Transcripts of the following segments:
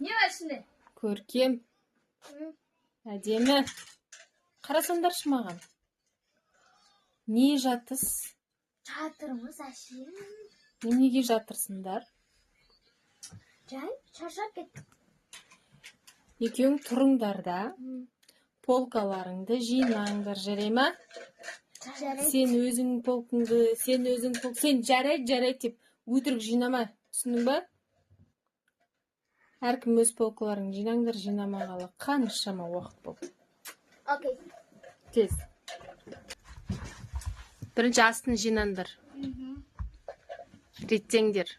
Не бар ішінде? Көркем, әдемі, қарасаңдаршы маған. Не жатыс? Жатырмыз, әшейін. Неменеге жатырсыңдар? Жай шаршап кеттік. Екеуің тұрыңдар да, полкаларыңды жинаңдар, жарай ма? Жарайды. Сен өзің полкаңды, сен өзің пол, сен жарайды, жарайды деп өтірік жинама, түсіндің ба? Әркім өз полкаларың жинаңдар, жинамағалы қаншама уақыт болды. Окей. Тез. Бірінші астын жинаңдар. Реттеңдер.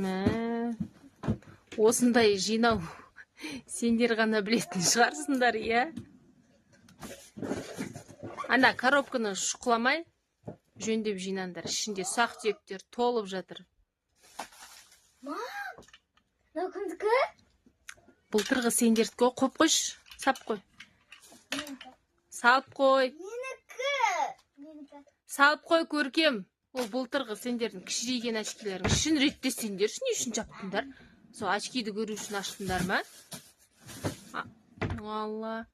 Мә. Осындай жинау сендер ғана білетін шығарсыңдар, иә? Ана коробканы шұқыламай, жөндеп жинаңдар. Ішінде ұсақ түйектер толып жатыр. Мам, мынау кімдікі? Былтырғы сендердікі ғой, қойып қойшы, сап қой. Салып қой. Менікі. Менікі. Салып қой, Көркем. Ол былтырғы сендердің кішірейген очкилерің. Ішін реттесеңдерші, не үшін жаптыңдар? Сол очкиді көру үшін аштыңдар ма? А, Алла.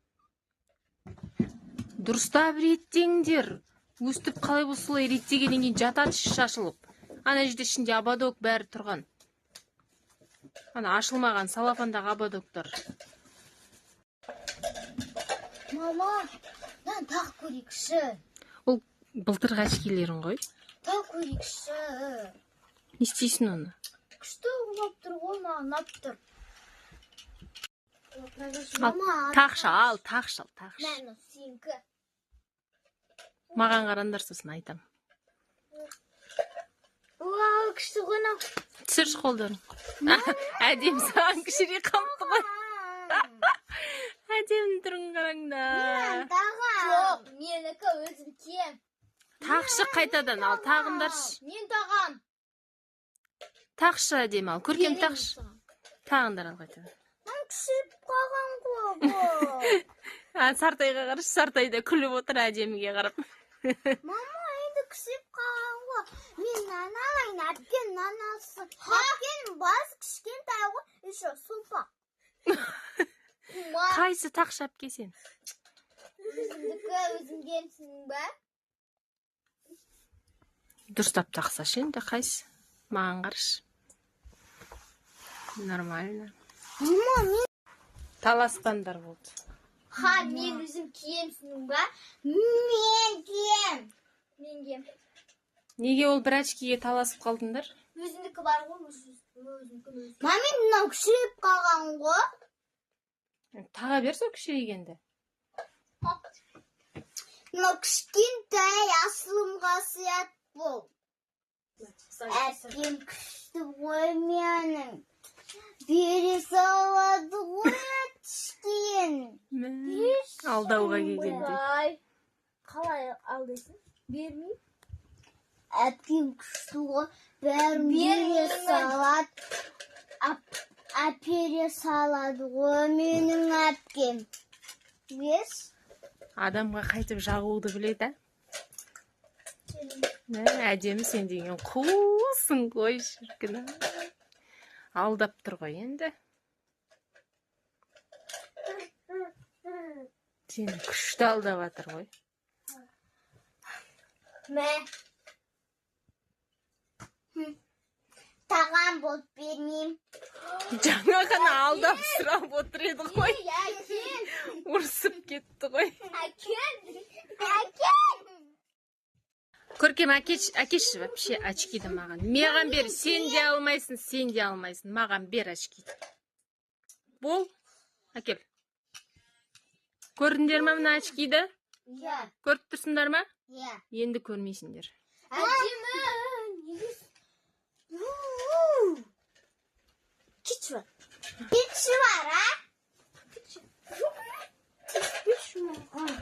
Дұрыстап реттеңдер. Өстіп қалай болса солай реттегеннен кейін жатады іші шашылып. Ана жерде ішінде ободок бәрі тұрған. Ана ашылмаған салафандағы ободоктар. Мама, мынаны тағы көрейікші. Ол былтырғы очкилерің ғой. Тағы көрейікші. Не істейсің оны? Күшті ұнап тұр ғой, маған ұнап тұр. Ал, Мама, тақшы, ал, тақшы, ал, тақшы. Мә, мынау сенікі. Маған қараңдар, сосын айтам. Вау, күшті ғой мынау. Түсірші қолдарын. Әдемі, саған кішірейіп қалыпты ғой. Әдемі түрін қараңдар. Жоқ, менікі, өзім кием. Тақшы қайтадан, ал, тағыңдаршы. Мен тағам. Тақшы, әдемі, ал, Көркем, тақшы. Тағыңдар, ал, қайтадан. Кішіріп қалған ғой бұл. А, Сартайға қарашы, Сартай да күліп отыр әдеміге қарап. Мама, енді кішіріп қалған ғой. Мен мынаны алайын, әпкем мынаны алсын. Әпкемнің басы кішкентай ғой, еще сопақ. Қайсы тақшы, әпке, сен? Өзімдікі, өзім киемсің ба? Дұрыстап тақсашы енді, қайсы? Маған қарашы. Нормально. Мама, мен Таласпаңдар, болды. Ха, мен өзім киемсің ба? Мен кием. Мен кием. Неге ол бір очкиге таласып қалдыңдар? Өзімдікі бар ғой, өзімдікі. Мама, мынау кішірейіп қалған ғой. Таға бер сол кішірейгенді. Мынау кішкентай, асылымға сияды бұл. Әпкем күшті ғой менің. Бере салады ғой түшкен. Мә, алдауға келгенде. Қалай алдайсың? Бермеймін. Әпкем күшті ғой. Бәрін бере салады. Әпере салады ғой менің әпкем. Бес. Адамға қайтып жағуды біледі, а? Мә, әдемі, сен деген қусың ғой, шіркін, ай. Алдап тұр ғой енді. Сені күшті алдап жатыр ғой. Мә. Тағам болып бермеймін. Жаңа ғана алдап сұрап отыр еді ғой. Әкел. Ұрысып кетті ғой. Әкел. Әкел. Көркем, әкеші, әкеші вообще очкиді маған. Маған бер, сен де алмайсың, сен де алмайсың. Маған бер очкиді. Бол, әкел. Көрдіңдер ма мына очкиді? Иә. Көріп тұрсыңдар ма? Иә. Енді көрмейсіңдер. Әдемі. Кетші бар. Кетші бар, а? Кетші маған.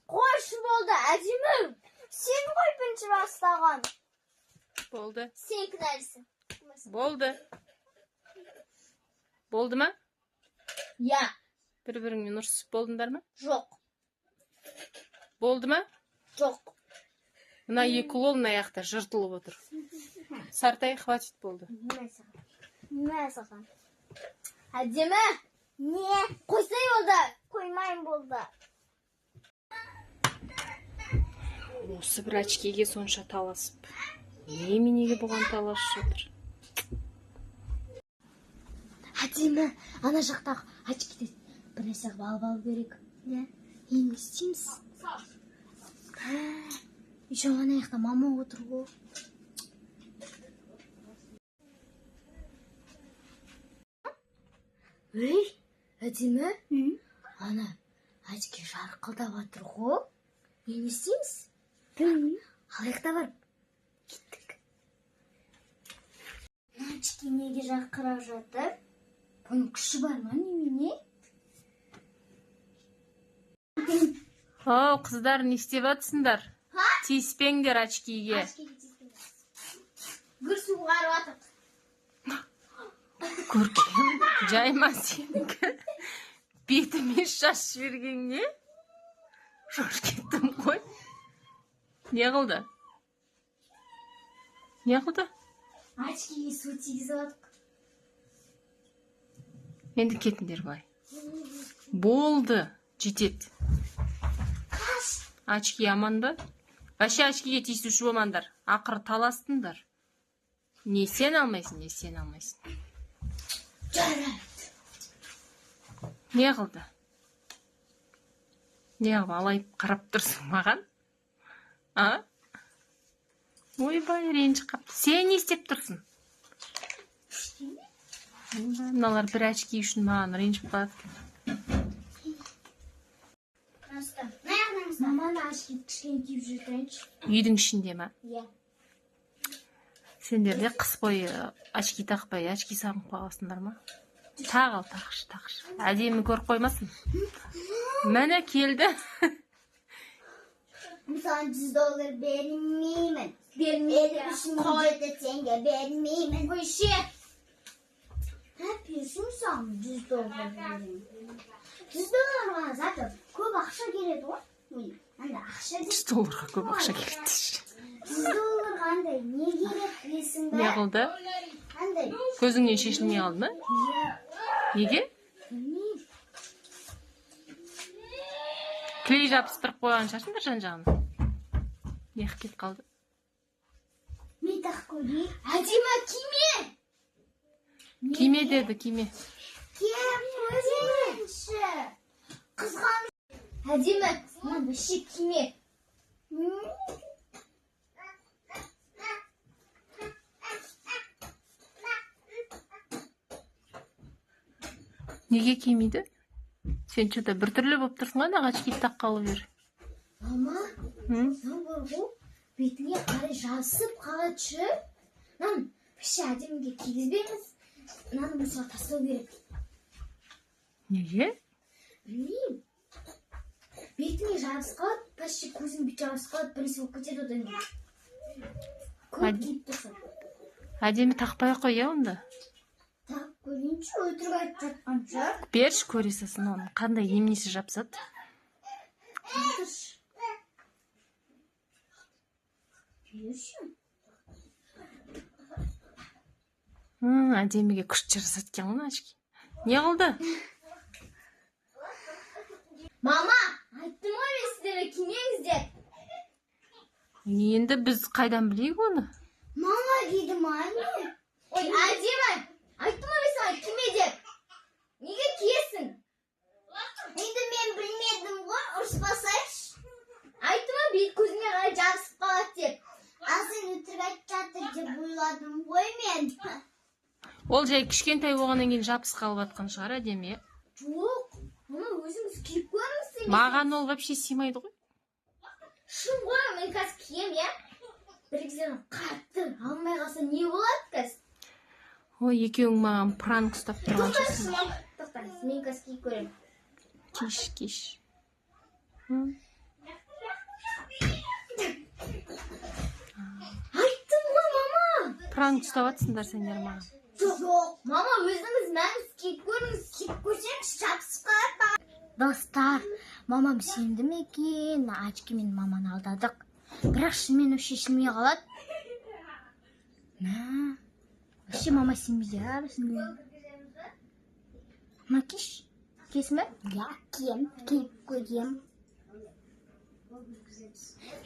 Қойшы, болды, әдемі. Сен ғой бірінші бастаған. Болды. Сен кінәлісің. Болды. Болды ма? Иә. Бір-біріңмен ұрысып болдыңдар ма? Жоқ. Болды ма? Жоқ. Мына екі лол мына жақта жыртылып отыр. Сартай, хватит, болды. Мә саған. Мә саған. Әдемі. Не? Қойсай, болды. Қоймайын, болды. Осы бір очкиге сонша таласып, неменеге бұған таласып жатыр? Әдемі, ана жақтағы очкиді бір нәрсе қылып алып алу керек. Иә. Енді не істейміз? Еще ана жақта мама отыр ғой. Ей, Әдемі, ана очки жарқылдап жатыр ғой. Енді не істейміз? Білмеймін. Алайық та барып. Кеттік. Мына очки неге жарқырап жатыр? Бұның күші бар ма, немене? Оу, қыздар, не істеп жатсыңдар? Тиіспеңдер очкиге. Гүл суғарып жатыр. Көркем, жай ма сенікі? Бетіме шашып жіберген не? Шошып кеттім ғой. Не қылды? Не қылды? Очкиге су тигізіп жатыр. Енді кетіңдер былай. Болды, жетеді. Очки аман ба? Вообще очкиге тиісуші болмаңдар. Ақыры таластыңдар. Не сен алмайсың, не сен алмайсың. Жарайды. Не қылды? Не қылып алайып қарап тұрсың маған? А? Ойбай, ренжіп қапты. Сен не істеп тұрсың? Ойбай, мыналар бір очки үшін маған ренжіп қалады екен. Маманы очки кішкене киіп жүрейінші. Үйдің ішінде ма? Иә. Сендер де қыс бойы очки тақпай, очки сағынып қаласыңдар ма? Тақ ал, тақшы, тақшы. Әдемі көріп қоймасын. Міне, келді. Мен саған 100 доллар бермеймін. Бермеймін. 3000 жеті теңге бермеймін. Қойшы. Ха, берсін, саған 100 доллар беремін. 100 долларға зато көп ақша келеді ғой. Ой, анда ақша 100 долларға көп ақша келеді деші. 100 долларға андай не керек білесің Не ба? қылды? Андай. Көзіңнен шешілмей қалды ма? Иә. Неге? Білмеймін. Клей жабыстырып қойған шығарсыңдар жан жағына. Не қылып кетіп қалды? Мен тағып көрейін. Әдемі, киме. Киме деді, киме. Киіп көрейінші. Қызған. Әдемі, мына вообще киме. Неге кимейді? Сен че-то біртүрлі болып тұрсың ғой, ана очки таққалы бері. Мама, М? мынау бар ғой, бетіне қарай жабысып қалады ше. Мынаны вообще әдеміге кигізбеңіз. Мынаны мусорға тастау керек. Неге? Білмеймін. Бетіңе жабысып қалады, почти көзің бүйтіп жабысып қалады, бір нәрсе болып кетеді одан кейін. Көп киіп тұрсаң. Әдемі, тақпай ақ қой, иә, онда. Тағып көрейінші, өтірік айтып жатқанша. Берші, көре салсын оның қандай неменесі жабысады. Тұршы. Берші. Әдеміге күшті жарасады екен ғой мына очки. Не қылды? Мама, айттым ғой мен сіздерге, кимеңіз деп. Енді біз қайдан білейік оны? Мама дейді ма, не? Ой, әдемі, айттым ғой мен саған киме деп. Неге киесің? Енді мен білмедім ғой, ұрыспасайшы. Айттым ғой бет көзіңе қарай жабысып қалады деп. Ал сен өтірік айтып жатыр деп ойладым ғой мен. Ол жай кішкентай болғаннан кейін жабысып қалып жатқан шығар, әдемі, иә? Жоқ, мама, өзіңіз киіп көріңіз сен. Маған ол вообще сыймайды ғой. Шын ғой, мен қазір киемін, иә? Бір кезде қатты алмай қалса не болады қазір? Ой, екеуің маған пранк ұстап тұрған Тоқтаңызшы, шығарсың. мама. Тоқтаңыз, мен қазір киіп көремін. Киш, киш. Айттым ғой, мама. Пранк ұстап жатсыңдар сендер маған. Жоқ. Мама, өзіңіз мәңіз киіп көріңіз. Киіп көрсеңіз, жабысып қалады маған. Достар, мамам сенді ме екен? Очкимен маманы алдадық. Бірақ шынымен ол шешілмей қалады. На. Вообще мама сенбейді, а, бізге. Мына киш. Киесің бе? Иә, кием, киіп көргем.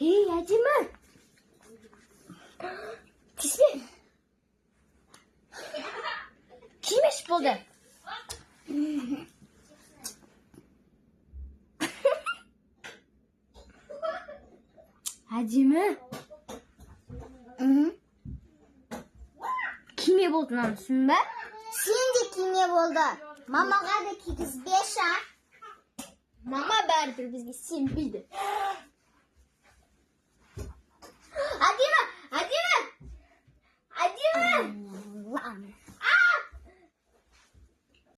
Ей, әдемі. Тиіспе. Кимеш болды. Әдемі. Киме болды мынаның, түсіндің бе? Сен де киме болды. Мамаға да кигізбеші, а? Мама бәрібір бізге сенбейді.